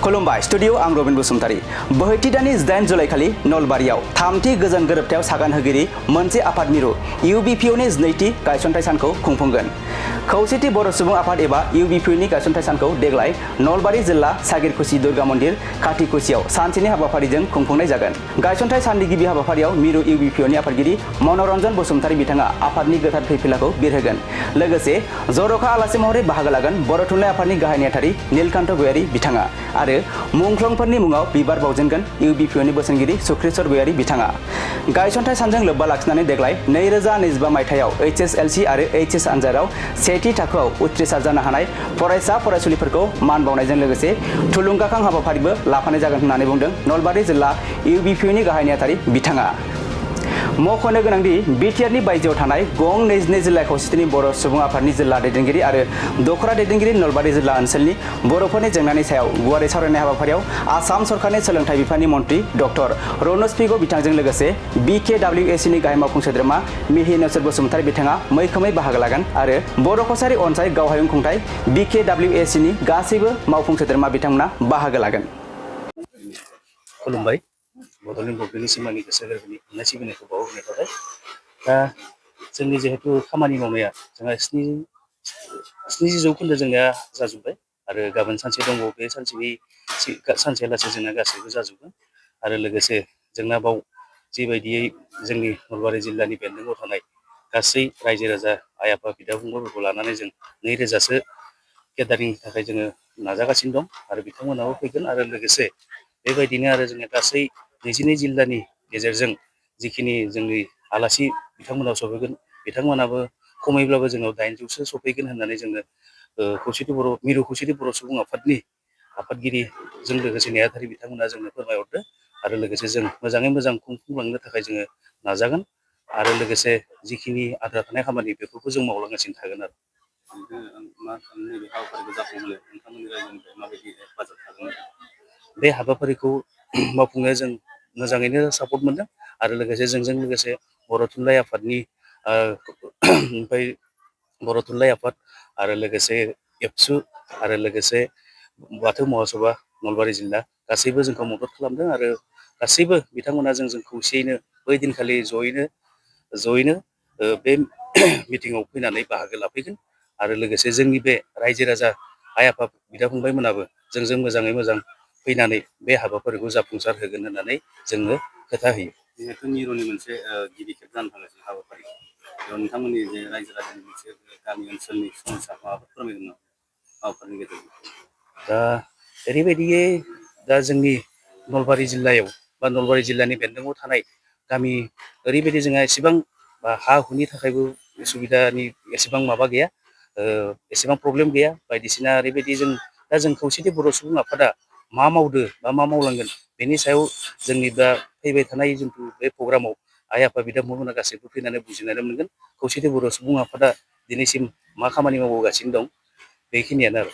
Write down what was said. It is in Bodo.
खुलुमबाय स्टुडिअ आं रबिन बसुमतारी बोहैथि दाननि 8 जुलाइ खालि नलबारियाव थामथि गोजोन गोरोबथायाव सागान होगिरि मोनसे आफाद मिरु UBPOनि 2थि गायसनथाइ सानखौ खुंफुंगोन। खौसेथि बर' सुबुं आफाद एबा UBPOनि गायसनथाइ सानखौ देग्लाय नलबारि जिल्ला सागिरकुसि दुर्गा मन्दिर खाथिकुसियाव सानसेनि हाबाफारिजों खुंफुंनाय जागोन। गायसनथाइ साननि गिबि हाबाफारियाव मिरु UBPOनि आफादगिरि मनरन्जन बसुमतारी बिथाङा आफादनि गोथार फैफिलाखौ बिरहोगोन। लोगोसे जर'खा आलासि महरै बाहागो लागोन बर' थुनलाइ आफादनि गाहाय नेहाथारि नीलकान्त गयारी बिथाङा आरो मुंख्लंफोरनि मुङाव बिबार बावजेनगोन UBPOनि बोसोनगिरि सुक्रेश्वर गयारी बिथाङा। गायसनथाइ सानजों लोब्बा लाखिनानै देग्लाय 2025 मायथाइयाव HSLC आरो HS आनजादाव सेथि थाखोआव उथ्रिसार जानो हानाय फरायसा फरायसुलिफोरखौ मान बावनायजों लोगोसे थुलुंगाखां हाबाफारिबो लाफानाय जागोन होननानै बुंदों नलबारि जिल्ला UBPOनि गाहाय नेहाथारि बिथाङा। मख'नो गोनांदि बिटिआरनि बायजोआव थानाय गं 22 जिल्ला खौसेथिनि बर' सुबुं आफादनि जिल्ला दैदेनगिरि आरो दखरा दैदेनगिरि नलबारि जिल्ला ओनसोलनि बर'फोरनि जेंनानि सायाव गुवारै सावरायनाय हाबाफारियाव आसाम सरकारनि सोलोंथाइ बिफाननि मन्थ्रि डक्टर रनज पेगु बिथांजों लोगोसे BKWACनि गाहाय मावफुं सोद्रोमा मिहि नसोर बसुमतारी बिथाङा मैखोमै बाहागो लागोन आरो बर' कसारि अनसाय गावहायुं खुंथाइ BKWACनि गासैबो मावफुं सोद्रोमा बिथांमोना बाहागो लागोन। खुलुमबाय बड'लेण्ड गभमेन्टनि सिमानि गोसो गोरबोनि अननाय सिबिनायखौ बावहरनाय थाबाय। दा जोंनि जिहेतु खामानि मावनाया जोंहा 70 जौखोन्दो जोंनिया जाजोब्बाय आरो गाबोन सानसे दंबावो। बे सानसेयालासे जोंना गासैबो जाजोबगोन आरो लोगोसे जोंना बाव जिबायदियै जोंनि नलबारि जिल्लानि बेन्दोङाव थानाय गासै रायजो राजा आइ आफा बिदा फंबायफोरखौ लानानै जों 2000सो केडारिंनि थाखाय जोङो नाजागासिनो दं आरो बिथांमोनाबो फैगोन आरो लोगोसे बेबायदिनो आरो जोङो गासै 22 जिल्लानि गेजेरजों जिखिनि जोंनि आलासि बिथांमोनाव सफैगोन बिथांमोनाबो खमैब्लाबो जोंनाव 800सो सफैगोन होननानै जोङो मिरु खौसेथि बर' सुबुं आफादनि आफादगिरिजों लोगोसे नेहाथारि बिथांमोना जोंनो फोरमायहरदों आरो लोगोसे जों मोजाङै मोजां खुंफुंलांनो थाखाय जोङो नाजागोन आरो लोगोसे जिखिनि आद्रा थानाय खामानि बेफोरखौ जों मावलांगासिनो थागोन आरो। बे हाबाफारिखौ मावफुंनाया जों मोजाङैनो सापर्ट मोनदों आरो लोगोसे जोंजों लोगोसे बर' थुनलाइ आफादनि ओमफ्राय बर' थुनलाइ आफाद आरो लोगोसे एबसु आरो लोगोसे बाथौ महासभा नलबारि जिल्ला गासैबो जोंखौ मदद खालामदों आरो गासैबो बिथांमोना जों खौसेयैनो बै दिनखालि जयैनो बे मिटिङाव फैनानै बाहागो लाफैगोन आरो लोगोसे जोंनि बे रायजो राजा आइ आफा बिदा फंबायमोनाबो जोंजों मोजाङै मोजां फैनानै बे हाबाफारिखौ जाफुंसार होगोन होननानै जोंनो खोथा होयो। जिहेतु मिरुनि मोनसे गिबि खेब जानो थांगासिनो हाबाफारि बेयाव नोंथांमोननि जे रायजो राजानि मोनसे गामि ओनसोलनि समस्या माबाफोर फोरमायगोन नामा हाबाफारिनि गेजेरजों? दा ओरैबायदियै दा जोंनि नलबारि जिल्लायाव बा नलबारि जिल्लानि बेन्दोङाव थानाय गामि ओरैबायदि जोंहा एसेबां हा हुनि थाखायबो उसुबिदानि एसेबां माबा गैया एसेबां प्रब्लेम गैया बायदिसिना ओरैबायदि जों खौसेथि बर' सुबुं आफादा मा मावदो बा मा मावलांगोन बेनि सायाव जोंनि दा फैबाय थानाय जिथु बे प्रग्रामाव आइ आफा बिदा फंबायमोना गासैबो फैनानै बुजिनानै मोनगोन खौसेथि बर' सुबुं आफादा दिनैसिम मा खामानि मावबोगासिनो दं बेखिनियानो आरो।